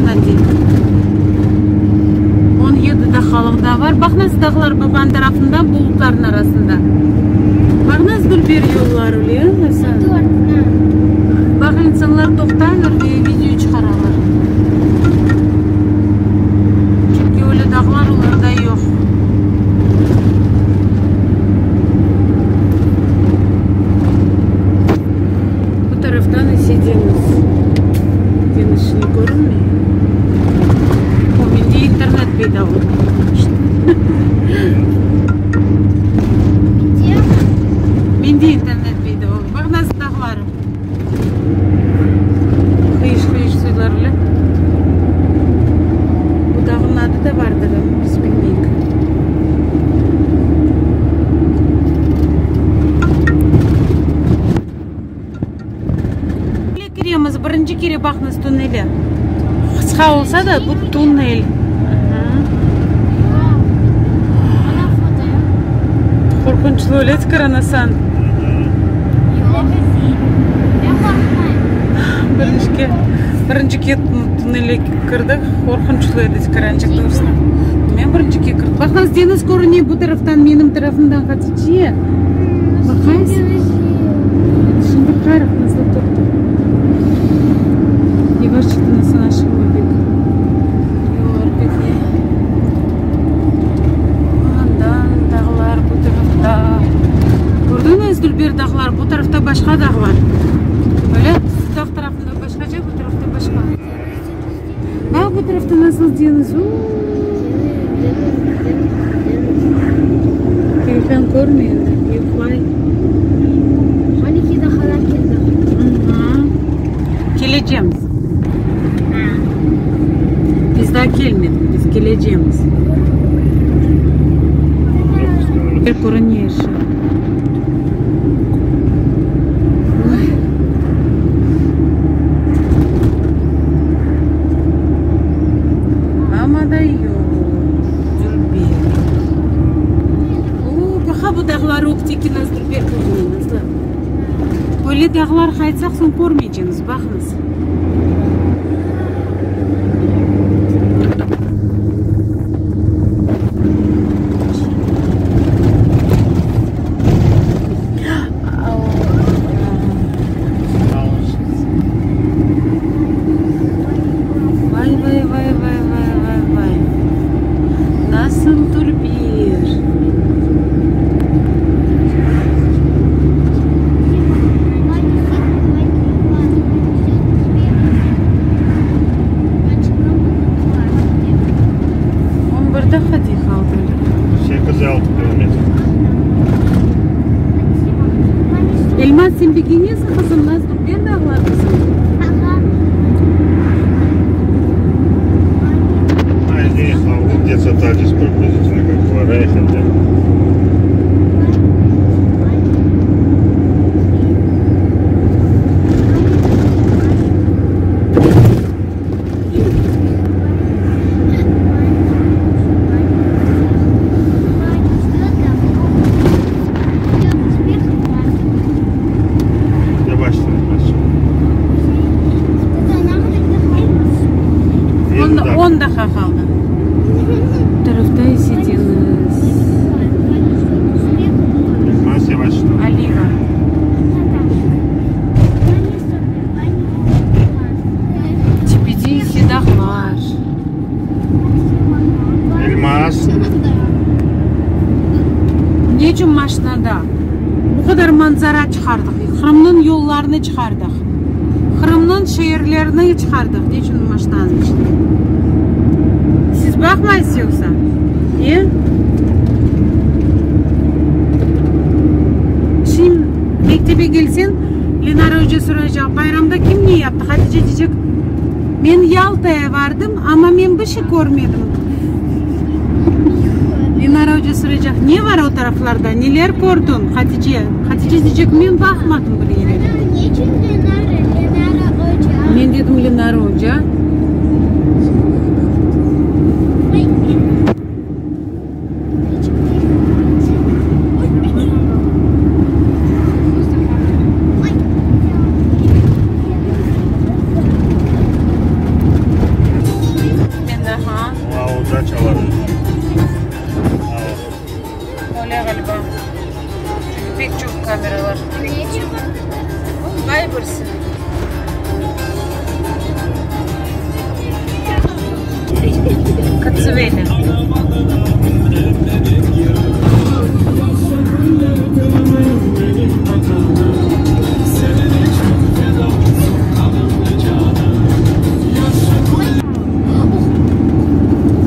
Nadi. 17 daqqalıq daa bar. Baq nasıl dağlar babanıñ tarafında, bulutlarnıñ arasında. Baq nasıl dülber yollar öyle, Asan? Baq, insanlar toqtaylar ve video çıqaralar. Çünki öyle dağlar olarda yoq. Bu taraftan ise deñiz. Deñiz şimdi körünmey. O, mende internet peyda oldı. Mende internet peyda oldı. Baq nasıl dağlar. Qıyış-qıyış suylar ile. Bu dağnıñ adı da bardır, amma biz bilmeyik. Kiremiz, birinci kere baqıñız tunneli. Qısqa olsa da, bu tunnel. Qorqunçlı öyle tıkıran Asan. Birinci birinci ke tunnelge kirdik, qorqunçlı edi tıkırançıq doğrusı. Men birinci ke kirdim. Baqıñız, deñiz körüne bu taraftan, menim tarafımdan, Hatice. Baqaysız? Şimdi qarıq nasıl toqtı. Yavaş çıqtı nasıl aşıqma pek. Yollar pek ne. Andan dağlar bu tarafta. Gördüñiz Dülber dağlar, bu tarafta başqa dağlar. Öyle? Sudaq tarafında başqaca, bu tarafta başqa. Baq bu tarafta nasıl deñiz. Telefon körmey endi, yuqlay. 12 daqqadan keldik. Kelecemiz. Biz daa kelmedik, biz kelecemiz. Körüne er şey. Amma da yoq, dülber. O, baqa bu dağlar ögteki nasıl dülber körüne, Nazlı. Böyle dağlar qaytsaq soñ körmeycemiz, baqıñız. Vay, vay, vay, vay, vay, vay, vay. Nasıl dülber. On bir daqqa dey qaldı. 8,6 kilometr. Elmaz, sen begenesiñ, qızım, nasıl dülber dağlar bizim. А здесь, ну, где-то так, здесь приблизительно как в Рейхенде. Yavaş yavaş. 10 daqqa qaldı. Bu tarafta ise deñiz. Elmaz yavaş. Oliva. Tepede ise dağlar. Elmaz. Ne içün maşinada bu qadar manzara çıqardıq? Qırımnıñ yollarını çıqardıq. Qırımnıñ şeerlerini çıqardıq. Ne içün maşinanıñ içinde? Siz baqmaysız yoqsa? E? Şimdi mektebe kelseñ, Lenara oca soraycaq, bayramda kim ne yaptı? Hatice deycek, men Yaltaya vardım, amma men bir şey körmedim. Lenara oca soraycaq, ne var o taraflarda, neler kördiñ, Hatice? Hatice deycek, men baqmadım bir yere. Men dedim Lenara oca. Kameralar. Bay birisi. Katsiveli.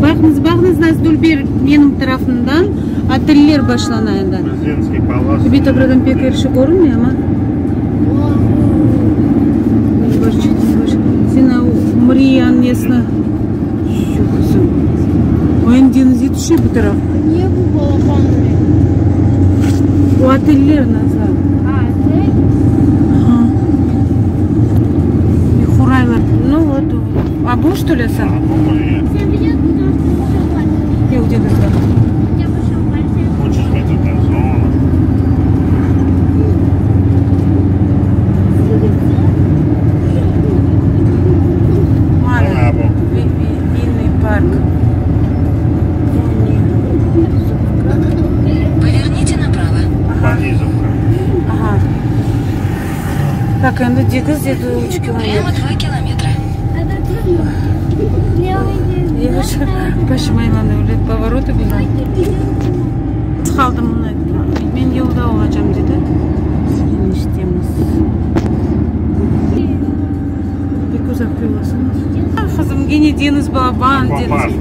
Baqıñız, baqıñız, nasıl dülber menim tarafımdan oteller başlana endi. Prezidentskiy palас. Bir topradan pek er şey körünmey, amma. Sen Mriyanıñ nesini? Şu qızım. O endi deñizge tüşe bu taraf. Ne bu balaban? O oteller, Nazlı. A, otel? Ага. И Хурайла. Ну вот. А bu что ли sen? Sen biliyorsun, Где, где, где? Я пошел пальцем. Хочешь метр зона. Mana. Bu. Винный парк. Поверните направо. Понизовка. Ага. Так, endi degiz dedi 3 Прямо километр. 2 километра. Yavaş başım aylandı öyle повороты было. Qaldım mına. Men yolda olacağım dedi. Eniştemiz. Pek uzaq yollasın. Qızım gene deñiz balaban deñiz. Аквапарк.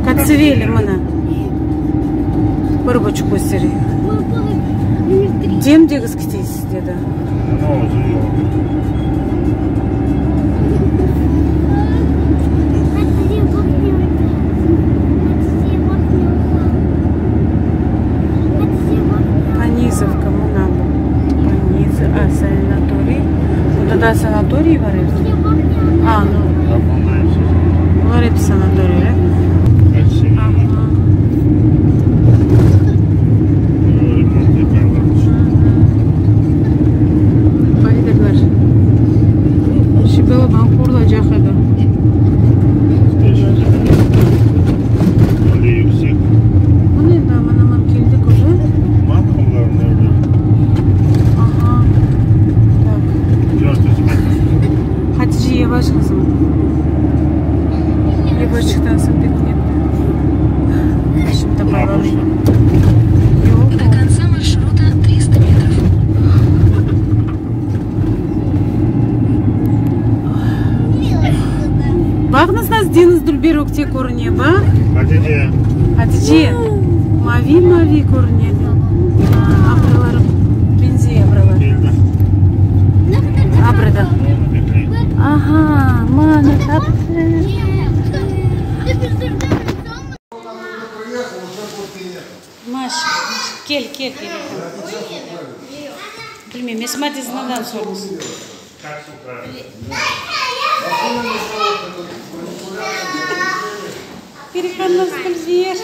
Katsiveli mına. 1,5 köstereyik. Dem degiz ketesiz dedi. Ну, özü yoq. Понизовка mına bu. Poniz, a, sanatoriy. Burada da sanatoriy bar edi. A, ну, bular episi sanatoriy, Katsiveli. Ага. Ну, ремонт yaparlar. Bayırlar. Şu balaban qurulacaq edi. 500 Öyle yüksek. Mına endi aman aman keldik уже. Mana bular nerede? Ага. Так. 400 метр. Hatice yavaş qızım. Yavaşlıqtan soñ pek netti. Şimdi А, toparlanayım. bu что? Yoq. До конца маршрута 300 метров. Baqıñız nasıl deñiz dülber ögte körüne, baq. Hatice. Hatice, mavi mavi körüne. Abraları benziyor abralar. Keldi. Abrada. Onu bekleyin. Ага, mana taptı. Maş, kel, kel, kel. Bilmeyim, Esma Diznadan soruñız. Как с утра? Машина не Gerihan nasıl bir?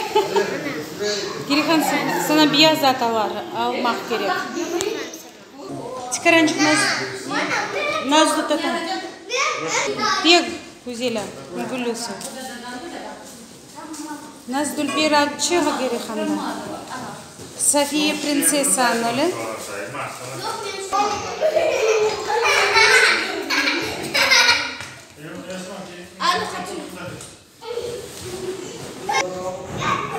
Gerihan sana beyaz at alar, almaq kerek. Tikarançıq Naz, Nazlı tatan. Pek güzel, gülüsü. Naz Dülber atçı Gerihanda. София принцесса öyle. Saymaz sana.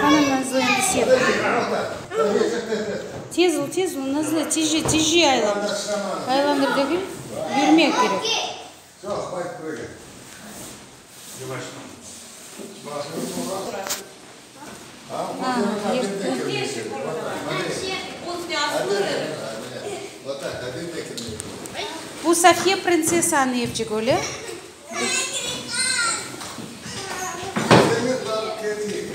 Qana Nazlı endi sen. Tez ol, tez ol, Nazlı, tezce, tezce aylandır. Aylandır degil, yürmek kerek. Все, хватит прыгать. Yavaştan. А, ертті. Вот так, один текер. Bu София принцесsanı evcik öyle. Demir barıp kendi.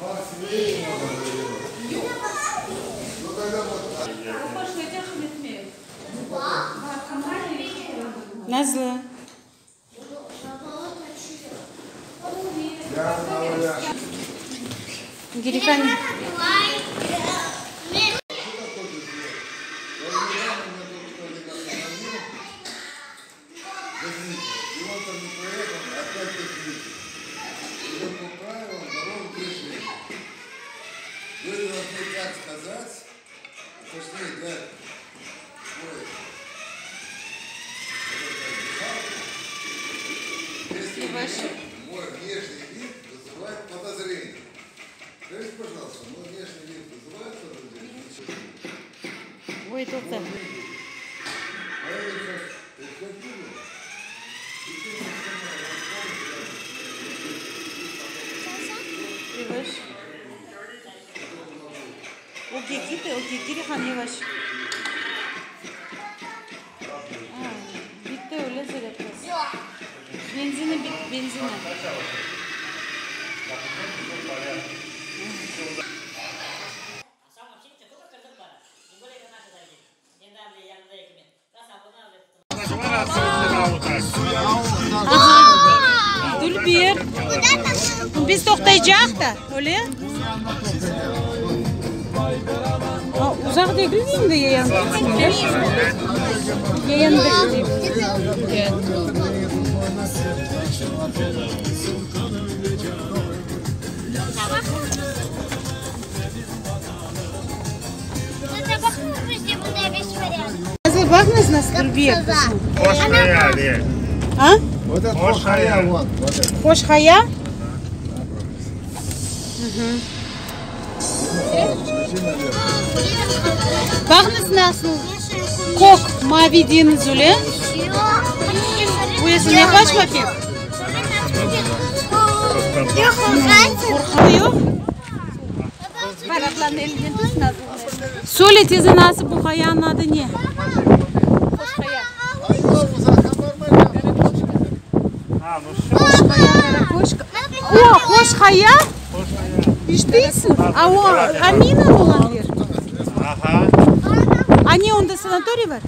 Bak size Ну тогда вот. Nazlı. Я говорю, Gerihan И он там не проехал, опять техники. И вот по правилам дорогу перешли. Вы должны как сказать, Точнее, дать свой вот этот дыхалку, если у Yavaş. меня мой внешний вид вызывает подозрение. Скажите, пожалуйста, мой внешний вид вызывает подозрение? Oy, toqta. А я сейчас приходил, и ты мне Yavaş. Ögge ket, ögge Kirihan, yavaş. A, bitti öyle зарядкасы. Benzini bit, benzini. Dülber. Biz toqtaycaq da, öyle? Uzaq degil endi yayan ketmek. Yayan da keteyik. Baqıñız nasıl dülber. Hoş haya, A? Вот это Hoş хая, haya. вот, вот это. Hoş haya? Включи наверх. Baqıñız nasıl kök mavi deñiz öyle. Bu ise ne qaçma pek? Qorqu yoq. Söyle teyze nasıl bu qayanıñ adı ne? A, ну все. Karakoşka. O, Hoş haya? İşteysiñ. A o Amina olğan yer. Ага. A ne onda sanatoriy bar?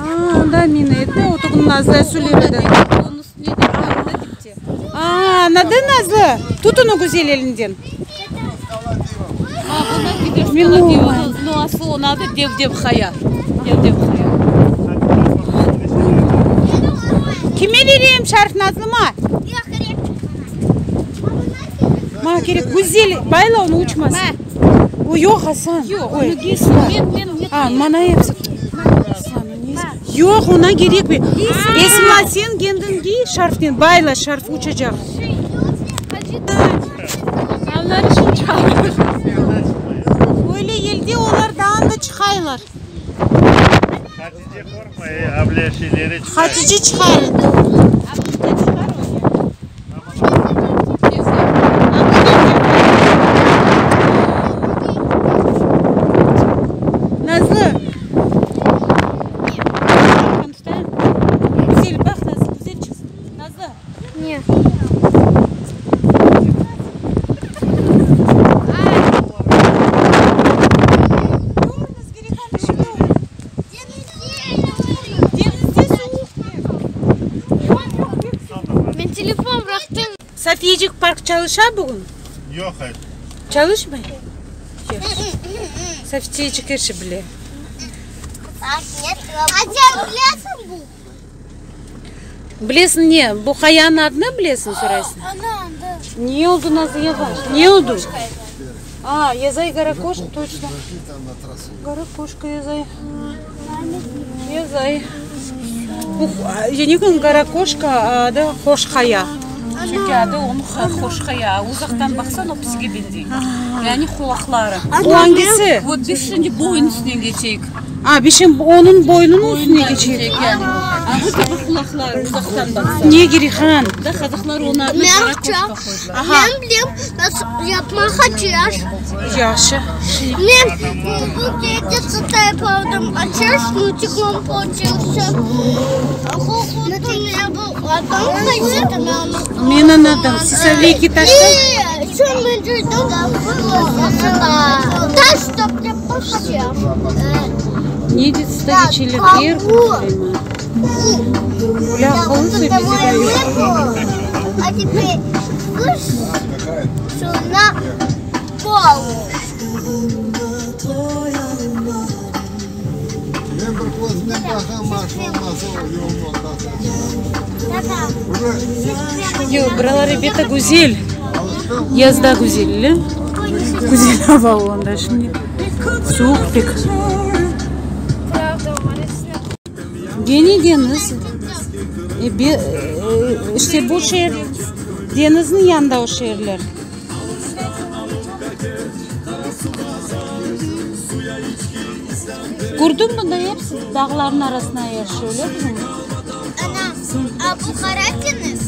A, onda Amina edi. O tugün Nazlı söylemedi. A, añladın Nazlı? Tut onı güzel elinden. Ну, asıl onıñ adı Dev-Dev Haya. Dev-Dev Haya. Kime bereyim şarf Nazlıma? Maña kerek güzel bayla onı uçmasın. O yoq Asan. Yoq, Onı giysin. Men, men, A, mana episi. Yoq, oña kerek mi? Esma, sen kendiñ kiy şarfnen bayla, şarf uçacaq. Onlar içün çağır. Öyle yelde olar daa da çıqaylar. Hatice qorqma, ey, able şeyleri çıqar. Hatice çıqar. Nazlı. Tutayım. Güzel baq, Nazlı, güzel çıqsın. Nazlı. Ne? Görüñiz, Girihan, şimdi. Deñizde suvuq. Men telefon bıraqtım. Safiyecik park çalışa bugün? Yoq, hayır. Çalışmay? Safiyecik er şey bile. А sen bilesiñ bu? Bilesiñ ne? Bu qayanıñ adını bilesiñ soraysıñ? Ana, da. Ne oldı Nazlı yavaş? Ne oldı? A, yazay Garakoş, точно. Пошли там на трассу. Garakoşka yazay. Yazay. Bu yani Garakoşka adı Hoş Haya. Çünki adı onıñ Hoş Haya. Uzaqtan baqsañ, o bizge beñzey. Yani qulaqları. O angisi? Вот biz şimdi boyun üstünden keçeyik. A, biz şimdi onıñ boynunıñ üstüne Boyundan keçeyik. keçeyik yani. A bu kibi qulaqları uzaqtan baqsañ. Ne Girihan? Da qazaqlar onıñ adını Men Garakoşka qoydılar. Men bilem, nasıl yapma haçaş. Yahşı. Men bu gece sıtayıp aldım. Açaş, ну теклом получился. Adam Men añladım. Sisavleki taşta. Şu mıncırdım. Taş top yapmışım. Ne dedi er Öyle aqıllı bizi А теперь слышь, что на пол. Men bir közünen baqam, maşina yolun ortasına Уже Yoq, buralar beta güzel. Yazda güzel, le? Güzel ava onda şimdi. Suvuq pek. Gene deñiz. İşte bu şeer, deñizniñ yanında o şeerler. Kördiñ, bunda episi dağlarnıñ arasına yerleşe, öyle qızım? Ana, a bu Qara deñiz?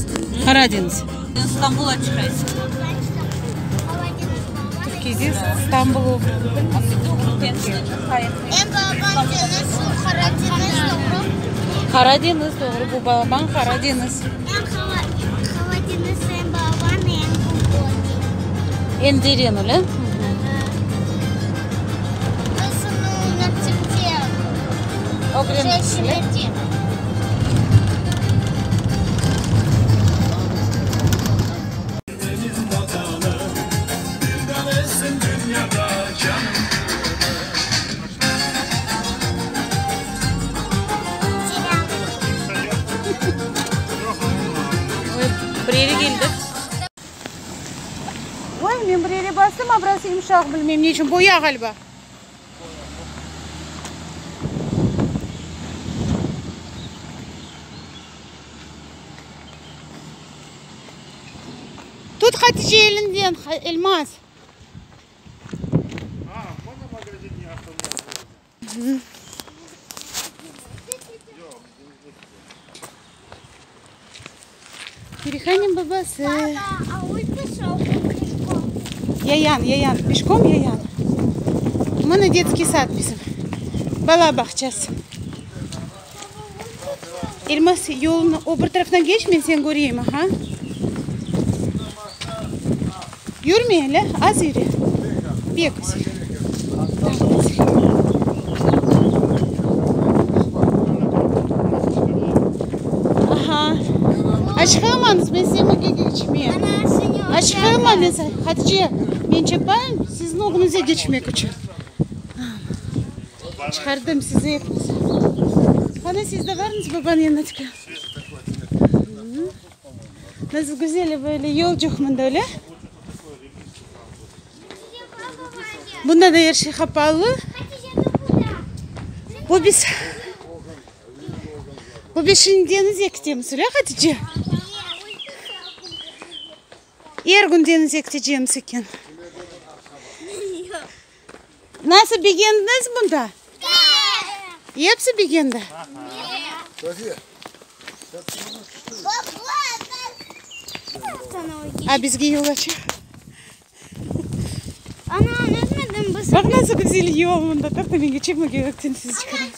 Qara deñiz. Türkiyede İstanbul. Eñ balaban deñiz Qara deñiz, doğru? Qara deñiz, doğru, bu balaban Qara deñiz. Eñ qara deñiz eñ balaban, eñ glubokий. Eñ derin, öyle? Biz onı mektepte ögrendik. Bir yere keldik. Oy, men bir yere bastım, a burası yumşaq, bilmeyim ne içün, boya ğaliba. Tut, Hatice, elinden, Elmaz. Perihanniñ babası. Yayan, yayan, peşkom yayan. Mına detskiy sad bizim, bala bağçası. Elmaz, yolnı o bir taraftan geç, men seni köreyim, aha. Yürme ele, az yüre. Pek güzel. Aha. Açıqlamañız, men siziñ ögge keçmeyim. Açıqlamañız, Hatice, men çapayım siziñ ögüñize keçmek içün. Çıqardım sizi epiñizni. Qana, siz de barıñız babanıñ yanına çıqa. Nasıl güzel böyle yolcuq mında, öyle? Bunda da er şey qapalı. Bu biz Bu biz şimdi deñizge ketemiz, öyle, Hatice? Er kün deñizge ketecemiz eken. Nasıl begendiñiz bunda? Episi begendi. A bizge yol aça. Baq nasıl güzel yol mında. Toqta, men keçeyim, ögge sizi çıqarayım.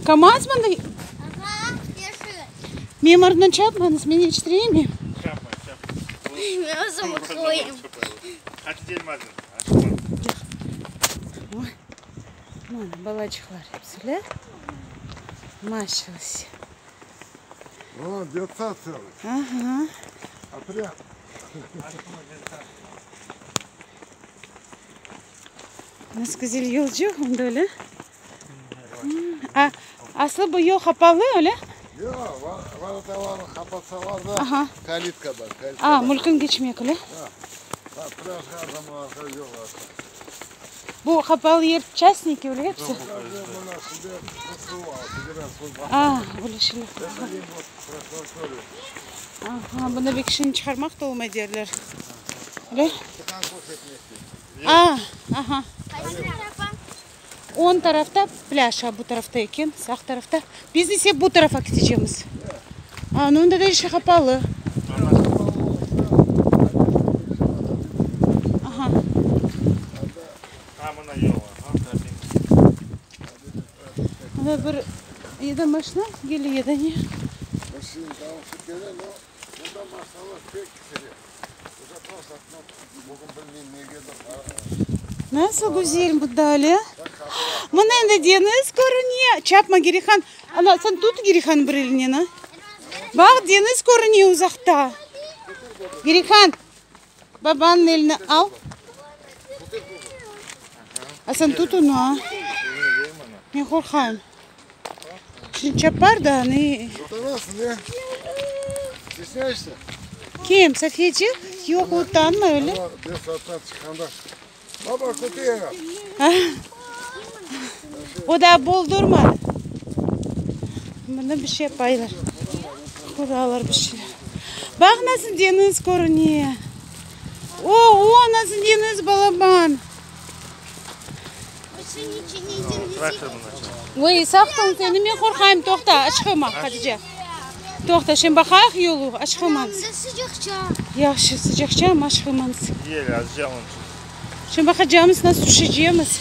Kamaz mında? Menim artımdan çapmañız, men yetiştiremeyim. Mana, balaçıqlar hepsi, maşallah. Aha. Nasıl güzel yolcuq mında, öyle? A, aslı bu yol qapalı, öyle? Yoq, vorotalarnı qapatsalar da, Aha. kalitka bar, kalitka A, bar. mülkün keçmek, öyle? Plâjğa adamlarğa yol açıq. Bu qapalı yer çastniki, öyle episi? A, öyle şeyler. Aha, bunda bir kişini çıqarmaq da olmay derler. Öyle? A, aha. Oñ tarafta plâj, a bu tarafta eken, sağ tarafta. Biz ise bu tarafa ketecemiz. A, no onda da er şey qapalı. Aha. Mına bir ya da maşina kele, ya da ne. Nasıl güzel bu dali. Mına endi deñiz körüne. Çapma, Gerihan. Ana, sen tut Gerihan bir elinen, a. Baq, deñiz körüne uzaqta. Gerihan, babanıñ elini al. A sen tut onı, a. Men qorqayım. Şimdi çapar da, ne. Kim, Safiyeci? Yoq, utanmay, öyle. O daa boldurmadı. Mında bir şey yapaylar. Quralar bir şeyler. Baq, nasıl deñiz körüne. O, o, nasıl deñiz balaban. Oy, saqtın seni, men qorqayım, toqta, açqırma, Hatice. Toqta, şimdi baqayıq yolu, açqırmañız. Yahşı, sıcaqça, amma açqırmañız. Şimdi baqacağımız, nasıl tüşecemiz.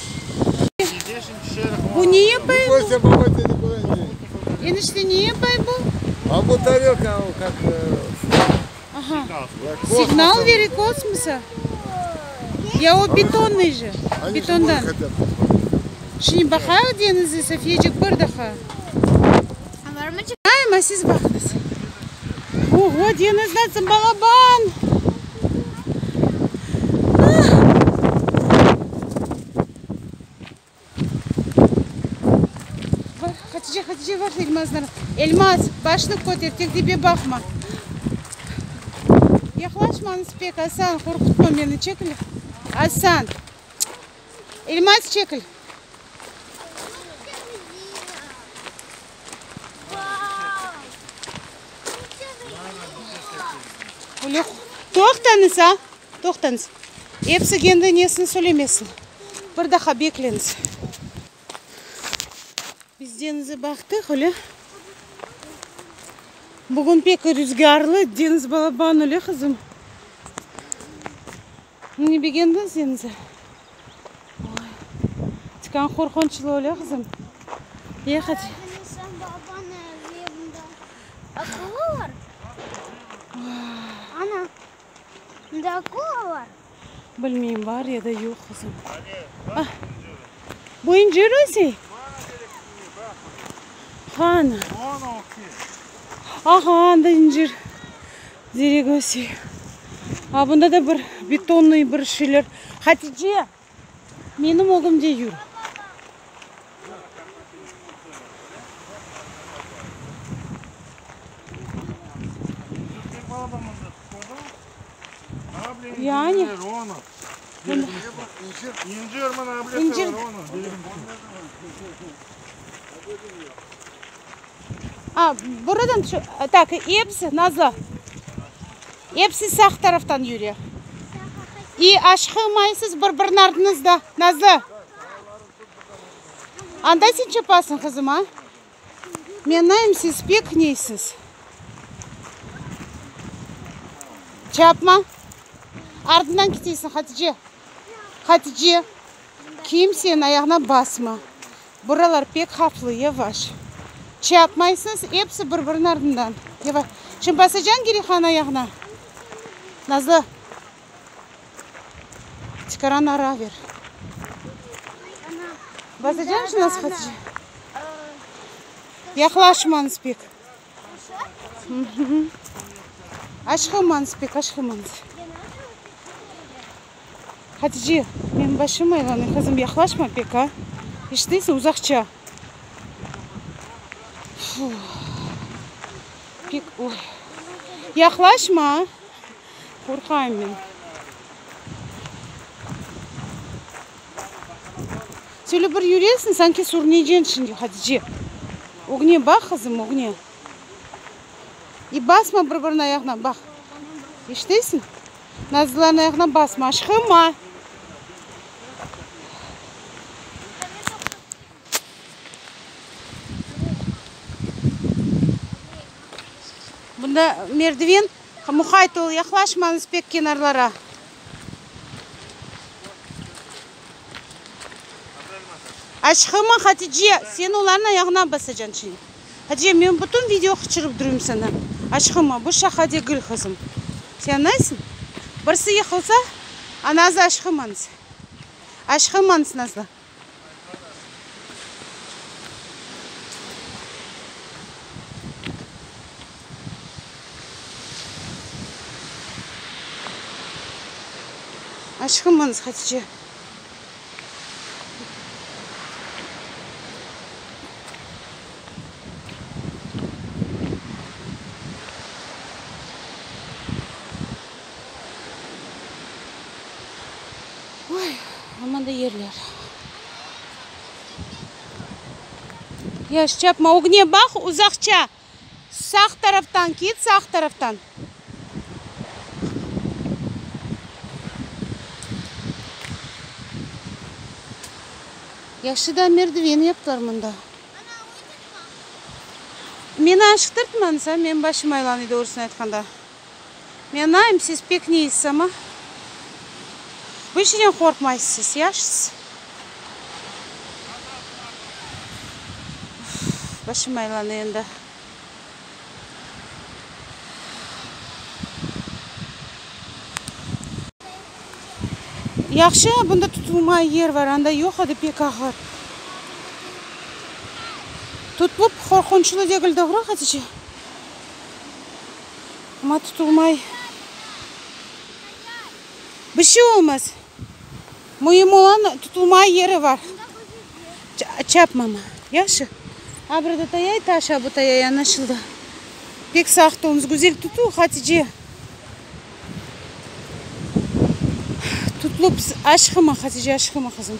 Bu ne yapay bu? Enişte, ne yapay bu? A bu tarelka, kak... Aha. Signal vere kosmosa. Ya o betonnıy je. Betondan. Şimdi baqayıq deñizge, Sofiyacıq, bir daha. Ayma, siz baqıñız. Oğo, deñiz nasıl balaban! Bar, Hatice, Hatice, bar Elmazlar. Elmaz, başını köter, tek dibe baqma. Yaqlaşmañız pek, Asan, qorqutma meni, çekil. Asan. Elmaz, çekil. Toqtañız, a! Toqtañız. Episi kendi nesini söylemesin. Bir daha bekleñiz. Biz deñizge baqtıq, öyle. Bugün pek rüzgârlı, deñiz balaban, öyle, qızım? Ne begendiñiz deñizni? Oy, tikan qorqunçlı, öyle, qızım? E, hadi. Bilmeyim, bar ya da yoq, qızım. Bu incir öse? Qani? Aha, anda incir teregi öse. A, bunda da bir betonnıy bir şeyler. Hatice, menim ögümde yür. Yani. İncir. A, buradan şu, tak, episi, Nazlı, episi sağ taraftan yüre. İ aşqılmaysız bir-biriniñ ardınızda, Nazlı. Anda sen çapasıñ, qızım, a? Menayım, siz pek neysiz. Çapma. Ardından ketesiñ, Hatice. Hatice, kimseniñ ayağına basma. Buralar pek havflı, yavaş. Çapmaysıñız, episi bir-biriniñ ardından. Yavaş. Şimdi basacañ Girihan ayağına. Nazlı. Tikaran ara ver. Basacañ şimdi Nazlı Hatice? Yaqlaşmañız pek. Aşqılmañız pek, aşqılmañız. Hatice, menim başım aylanay, qızım, yaqlaşma pek, a? Eşitesiñ, uzaqça. Fu. Pek, oy. Yaqlaşma. Qorqayım men. Söyle bir yüresiñ, sanki sürüneceñ şimdi, Hatice. Ögüne baq, qızım, ögüne. İ basma bir-biriniñ ayağına, baq. Eşitesiñ? Nazlılarnıñ ayağına basma, aşqınma. Bunda merdiven, muqayt ol, yaqlaşmañız pek kenarlara. Aşqınma, Hatice, sen olarnıñ ayağına basacañ şimdi. Hatice, men bütün video qıçırıp durayım saña. Aşqınma, bu şaqa degil, qızım. Sen añlaysıñ? Birisi yıqılsa, a Nazlı aşqınmañız. Aşqınmañız, Nazlı. Aşqınmañız, Hatice. yerler. Yaş, çapma, ögüne baq, uzaqça. Sağ taraftan ket, sağ taraftan. Yahşı da merdiven yaptılar mında. Meni aşıqtırtmañız, a, menim başım aylanıy, doğrusını aytqanda. Men ayım, siz pek neysiz amma. Bir şeyden qorqmaysız siz, yaşsız. Uf, başım aylanıy endi. Yahşı, bunda tutulma yer bar, anda yoq edi, pek ağır. Tutılıp qorqunçlı degil, doğru, Hatice? Amma tutulmay. Bir şey olmaz. Müim olan, tutulma yeri bar. Çapmama. Yahşı. A burada tayay taş, a bu tayay, añlaşıldı. Pek saqt oluñız. Güzel tutu, Hatice. Tutlup, aşqıma, Hatice, aşqıma, qızım.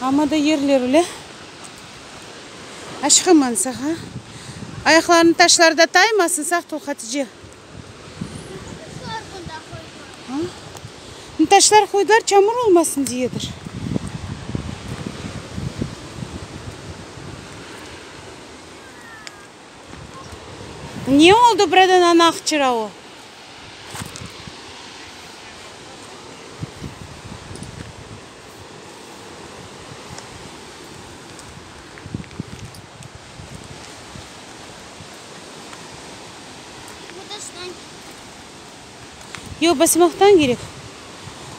Amma da yerler öyle. Aşqıman sağa. Ayaqlarıñ taşlarda taymasın, saqt ol, Hatice. Taşlar qoydılar, çamur olmasın diyedir. Ne oldı buradan ana aqçıra o? Yoq, basmaqtan kerek.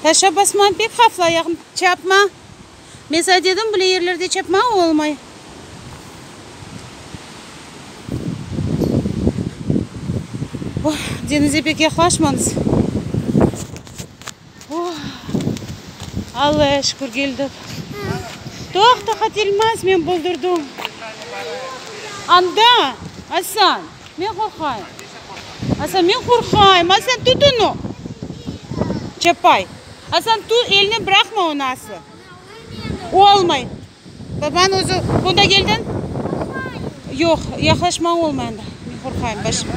Taşa basma, pek havflı, ayağıñ çapma. Men saña dedim, böyle yerlerde çapma, olmay. Oh, deñizge pek yaqlaşmañız. Oh, Allaya şükür, keldik. Toqta, Hatelmaz, men boldurdım. Anda, Asan, men qorqayım. Asan, men qorqayım. Asan, tut onı. Çapay. Asan, tut, elini bıraqma onı aslı. Olmay. Baban özü, bunda keldiñ? Yoq, yaqlaşmañ olmay anda. Men qorqayım, başım.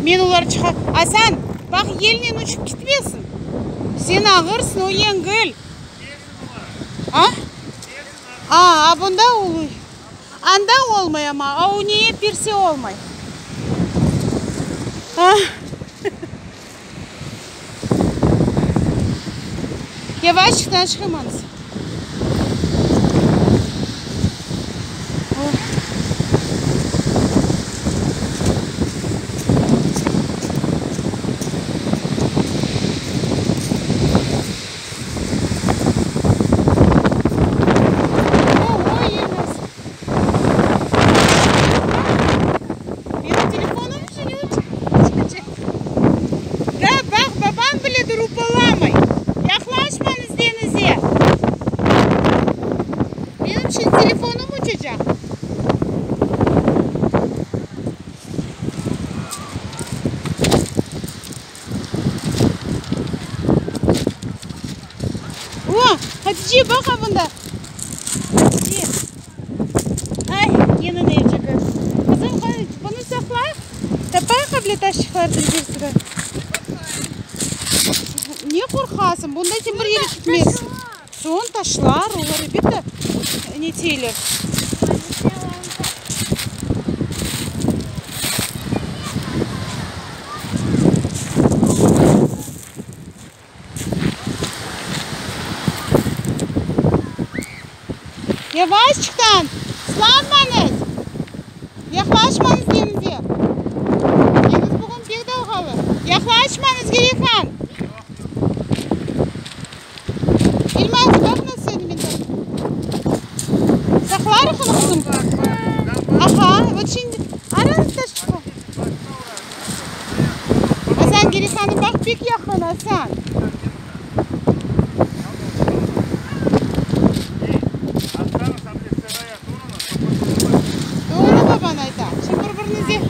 Men olar çıqa. Asan, baq, yelnen uçıp ketmesin. Sen ağırsıñ, o yengil. A? A, a bunda oluy. Anda olmay amma, a o neye pirse olmay. A. Yavaşçıqtan çıqamañız. Menim telefonım Da, baq, babam bile durupalamay. Yaqlaşmañız deñize. Menim şimdi telefonım uçacaq. O, Hatice, baq a bunda. Hatice. Ay, yine ne çıqtı. Qızım, bunı saqla. Tapayıq bile taşçıqlar dülber Ne qorqasıñ? Bunda sen bir yere ketmezsiñ. Soñ taşlar, olar elbette neteyler. Yavaşçıqtan, ıslanmañız! Yaqlaşmañız deñizge! Deñiz bugün pek dalğalı. Yaqlaşmañız, Gereyhan! İlmaz, baq nasıl mında. Saqlarıq onı, qızım. Aha, vot şimdi arañız taşçıqlar. Asan, Gereyhanı baq, pek yaqın, Asan. Doğru baban ayta. Şimdi bir-birinize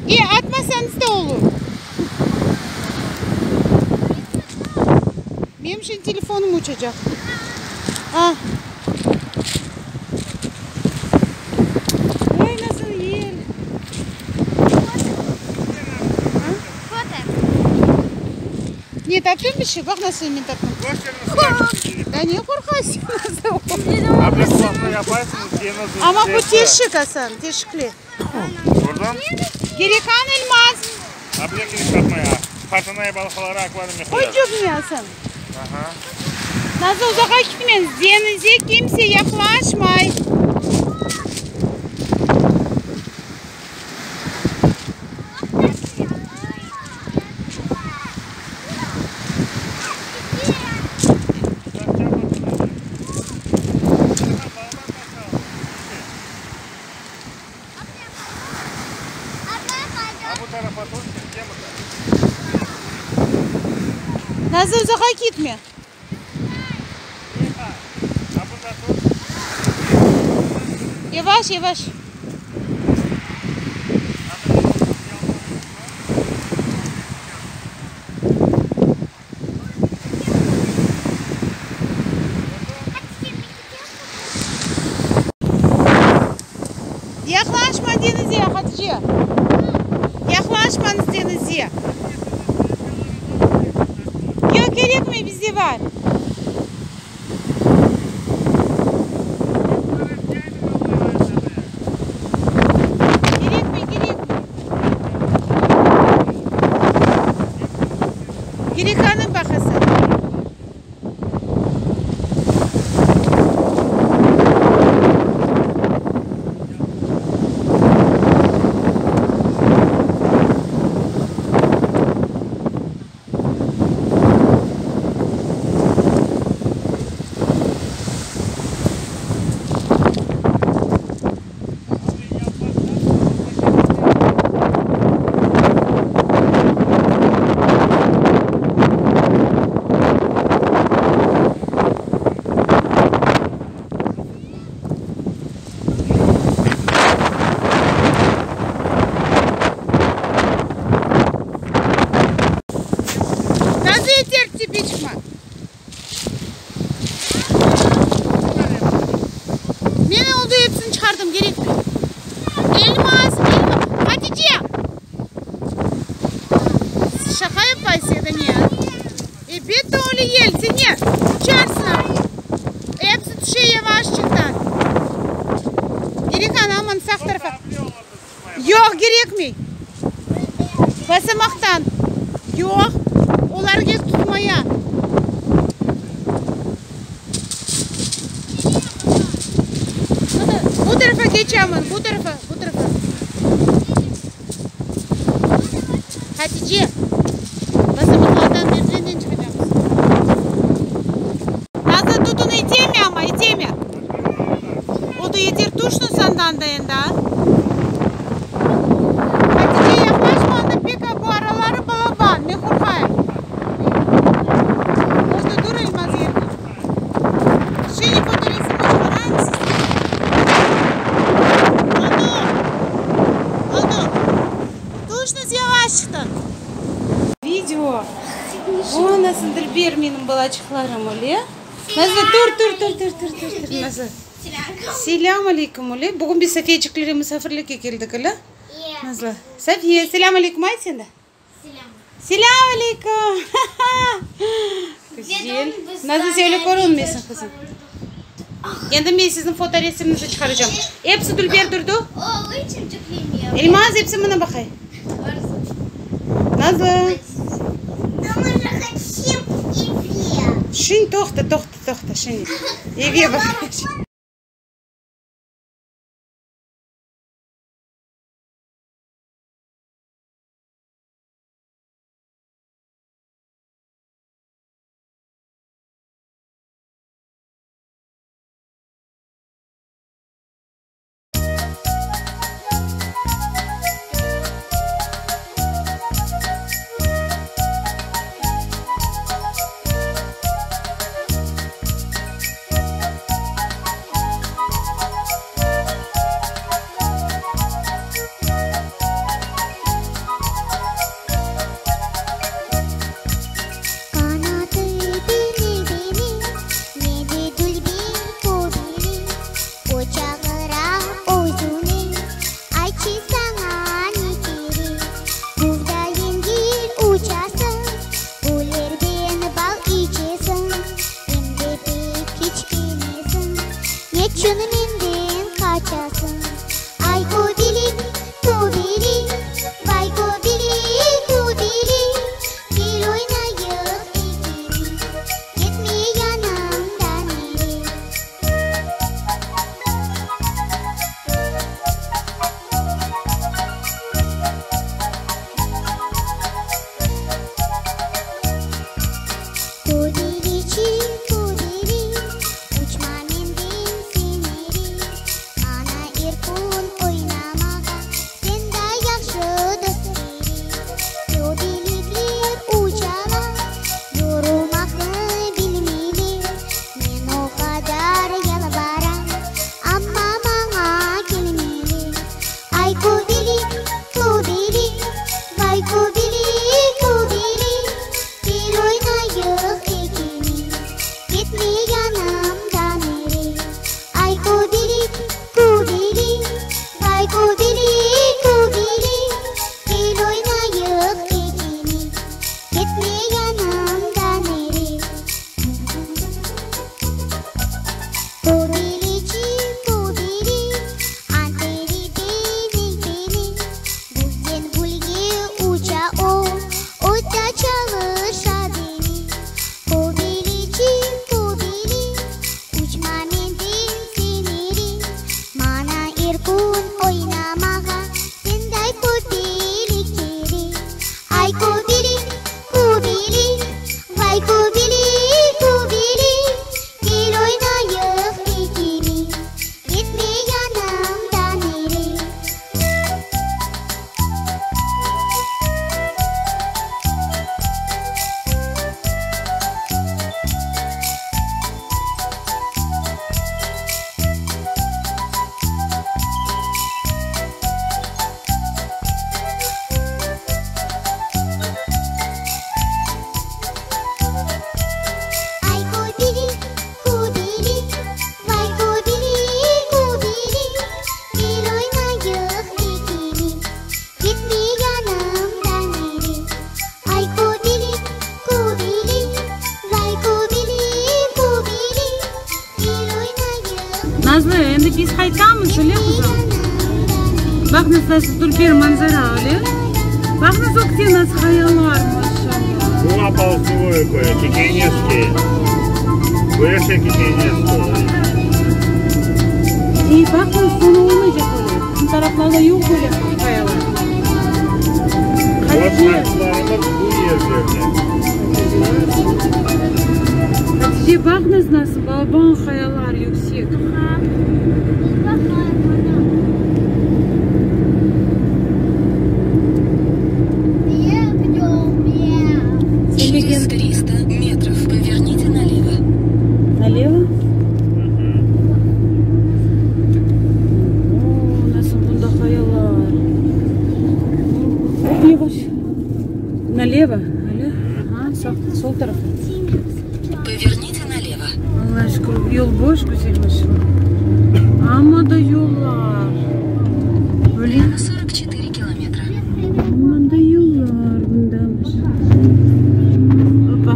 E, atmasañız da olur. Menim şimdi telefonım uçacaq. A. Oy, nasıl yel. Ne, taptın bir şey? Baq nasıl men taptım. Da ne qorqasıñ? Amma bu teşik, Asan, teşikli. Gerikan Elmaz. Qoy cöbüne, Asan. Nazlı, uzağa ketmeñiz, deñizge kimse yaqlaşmay. Nazlı, uzağa ketme. Yavaş, yavaş. Yaqlaşma deñizge, Hatice. Yaqlaşmañız deñizge. Yoq, kerekmey, bizde bar. Kerekmey, kerekmey. Kerekhanı baqasın. Nasıl yeter tipiçma? Men oldı epsini çıqardım, kerekmey. Elmaz, Elmaz, Hatice! Şaqa yapaysıñ ya da ne, a? Elbette öyle yel, sen ne, uçarsıñ amma. Episi tüşe yavaşçıqtan. Gerek ana, aman sağ tarafa. Yoq, kerekmey. Basamaqtan. Yoq, olarge tutmaya. Bu tarafa keç aman, bu tarafa, bu tarafa. Hatice, basamaqlardan merdivenden çıqacaqmız. Nazlı, tutun iteme amma, iteme. Oldı, yeter, tüştün sandan da endi, a? Hatice, yaqlaşma, anda pek bu araları balaban, men qorqayım. Oldı, dur, Elmaz, yerine. Şimdi fotoresimni çıqarayım sizge. Oldı, oldı. Tüştüñiz yavaşçıqtan. Video. O, nasıl dülber menim balaçıqlarım, öyle? Nazlı, tur, tur, tur, tur, tur, tur, tur, Nazlı. Selâm aleyküm, öyle? Bugün biz Safiyeciklere musafirlikke keldik, öyle? Nazlı. Safiye, selâm aleyküm ayt sen de. Selâm aleyküm. Güzel. Nazlı, sen öyle körünmeysiñ, qızım. Endi men siziñ fotoresimniñizni çıqaracağım. Episi dülber durdı. Elmaz, episi mına baqay. Nazlı. Şimdi toqta, toqta, toqta, şimdi. Evge baq. Baqıñız, nasıl dülber manzara, öyle? Baqıñız, ögte nasıl qayalar, maşallah. Bu Apalsuvoye köyü, Kikeyneskiy. Bu ise Kikeyneskiy. İyi, baqıñız, soñu olmaycaq öyle. Bizim taraflarda yoq böyle qayalar. Öz qartlarımız bu yerlerde. Hatice, baqıñız, nasıl balaban qayalar, yüksek. Через 300 метров поверните налево. Налево? O, nasıl bunda qayalar. Yavaş. Налево? Öyle? Aha, sağ, sol tarafı. Поверните налево. Allağa şükür, yol boş, güzel maşina. Amma da yollar. Öyle. 44 километра. Amma da yollar bunda. Opa.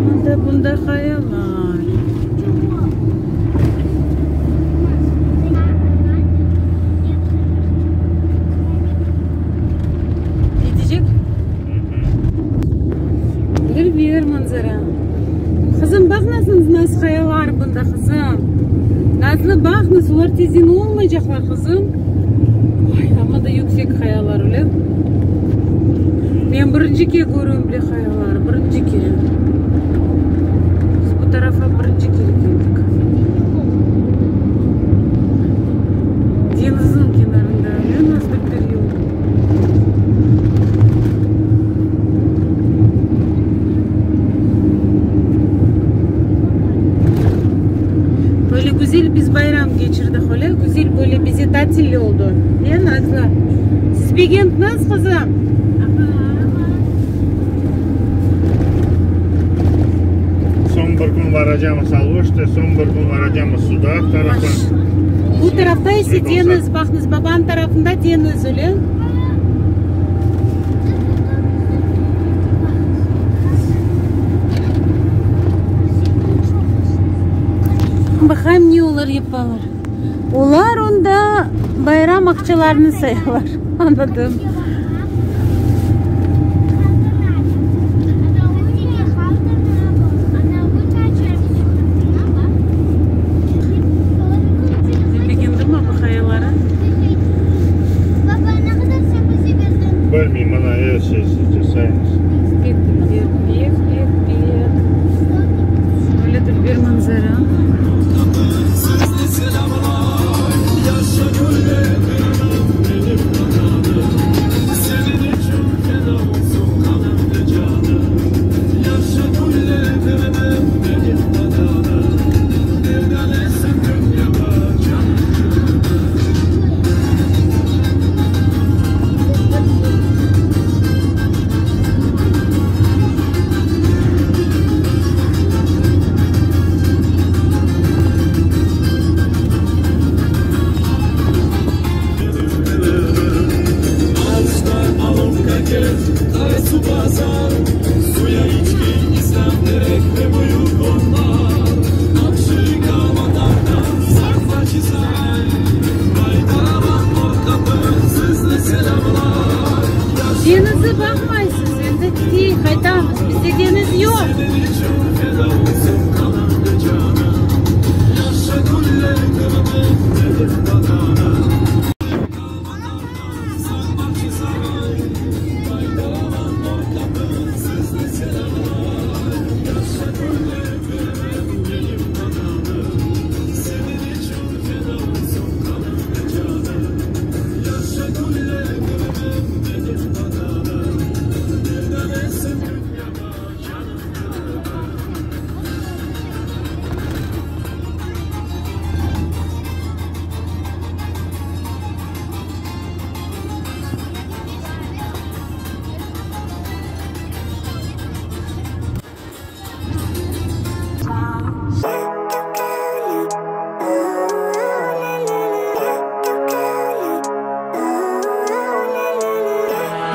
Amma da bunda qayalar. Yetecek? Dülber manzara. Qızım, baq nasıl nasıl qayalar bunda, qızım. Nazlı, baqıñız, olar tezden olmaycaqlar, qızım. Ay, amma da yüksek qayalar, öyle. Men birinci kere körüyorum bile qayalar, birinci kere. Biz bu tarafa birinci kere keldik. Deñizniñ kenarında, öyle nasıl bir yol. Böyle güzel biz bayram keçirdik, öyle güzel böyle bize tatil oldu. Ne, Nazlı? Siz begendiñiz, qızım? Soñ bir kün varacağımız Aluşta, soñ bir kün varacağımız Sudaq tarafı. Bu tarafta ise deñiz, baqıñız, babanıñ tarafında deñiz, öyle? Baqayım ne olar yapalar. Olar onda bayram aqçalarını sayalar. Añladım. Men begendim bu qayaları. Baba, ne kadar sen bize verdin? Bilmeyim, mına er şey sizce sayıñız. Pek dülber, pek, pek, pek. Öyle dülber manzara. Deñizni baqmaysız, endi keteyik, qaytamız. Bizde deñiz yoq.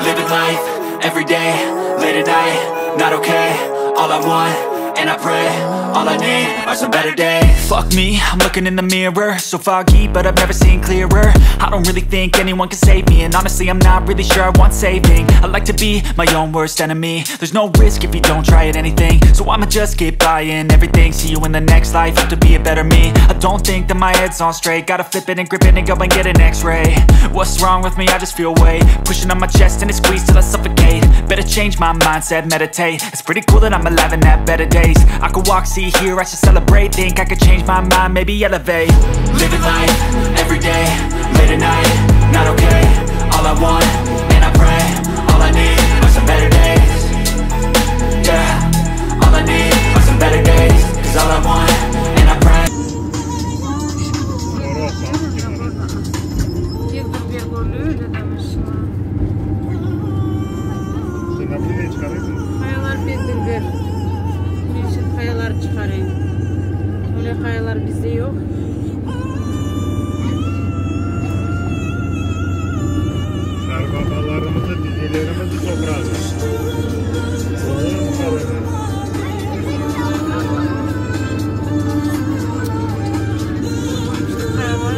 Living life every day, late at night, not okay. All I want, and I pray. All I need are some better days. Fuck me, I'm looking in the mirror. So foggy, but I've never seen clearer. I don't really think anyone can save me, and honestly, I'm not really sure I want saving. I like to be my own worst enemy. There's no risk if you don't try at anything, so I'ma just keep buying everything. See you in the next life, have to be a better me. I don't think that my head's on straight. Gotta flip it and grip it and go and get an x-ray. What's wrong with me? I just feel weight pushing on my chest and it squeezes till I suffocate. Better change my mindset, meditate. It's pretty cool that I'm alive and have better days. I could walk, see, hear, I should celebrate. Think I could change my mind, maybe elevate. Living life, every day, late at night, not okay. All I want, and I pray, all I need are some better days. Yeah, all I need are some better days. Cause all I want, and I pray. Pek dülber körüne öyle de maşina. Qayalar pek dülber. Men şimdi qayalar çıqarayım. Öyle qayalar bizde yoq. Qartbabalarımızı, dedelerimizi toprağı. Olur mu qalemi? Qayalar.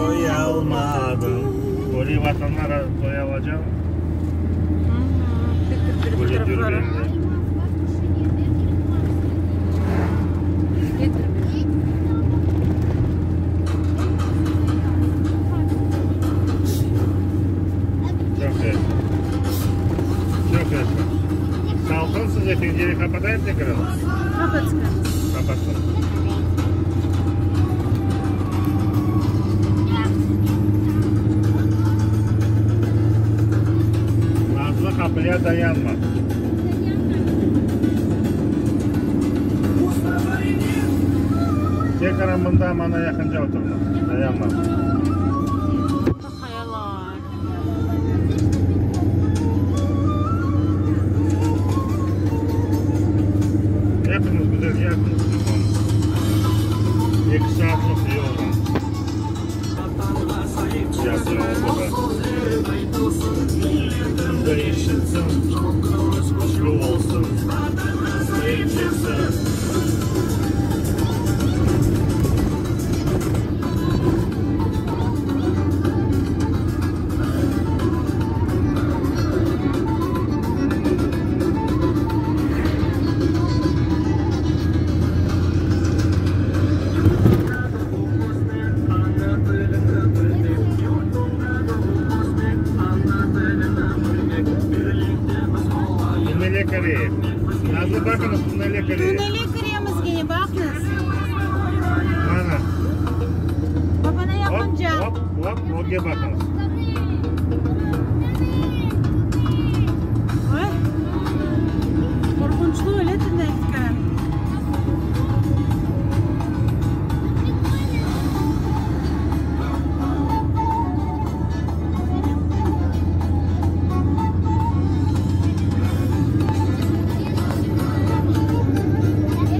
Toyalmadım. Böyle vatanlar toya alacağım. Pek dülber Böyle fotoğrafları. dürbünle. Pek dülber. Çoq yahşı. Çoq yahşı. Salqın size pencere qapatayım tekrar? Qapatsın. Qapattım. Nazlı qapıya dayanma. Tekrar mında mana yaqınca oturma. Dayanma. Qayalar. Epimiz güzel yakın 2 saatlik yoldan. Yaz yolda da. Da eşitsin, küçlü olsun, eğitilsin. Tünele kireyik. Nazlı baqıñız, tünele kireyik. Tünele kiremiz kene, baqıñız. Mana. Babana Hop, yaqınca. hop, hop, ögge baqıñız. Ay, qorqunçlı öyle tünel eken.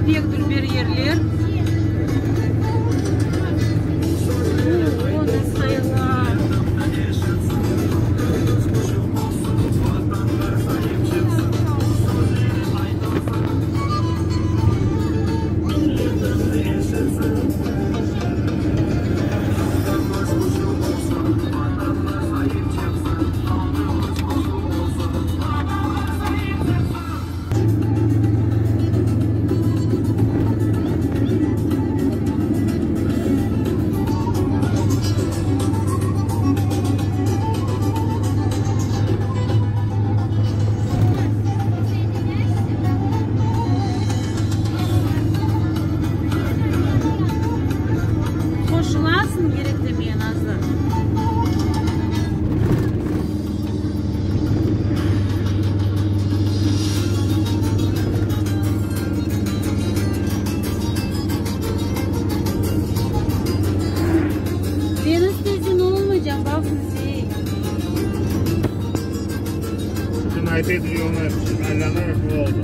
Pek dülber yerler. O, nasıl qayalar. Qoşulasıñ kerek demeye, Nazlı. Deniz tezden olmaycaq, baqıñız, ey. Bütün aytaydı yoluna aylanaraq oldu.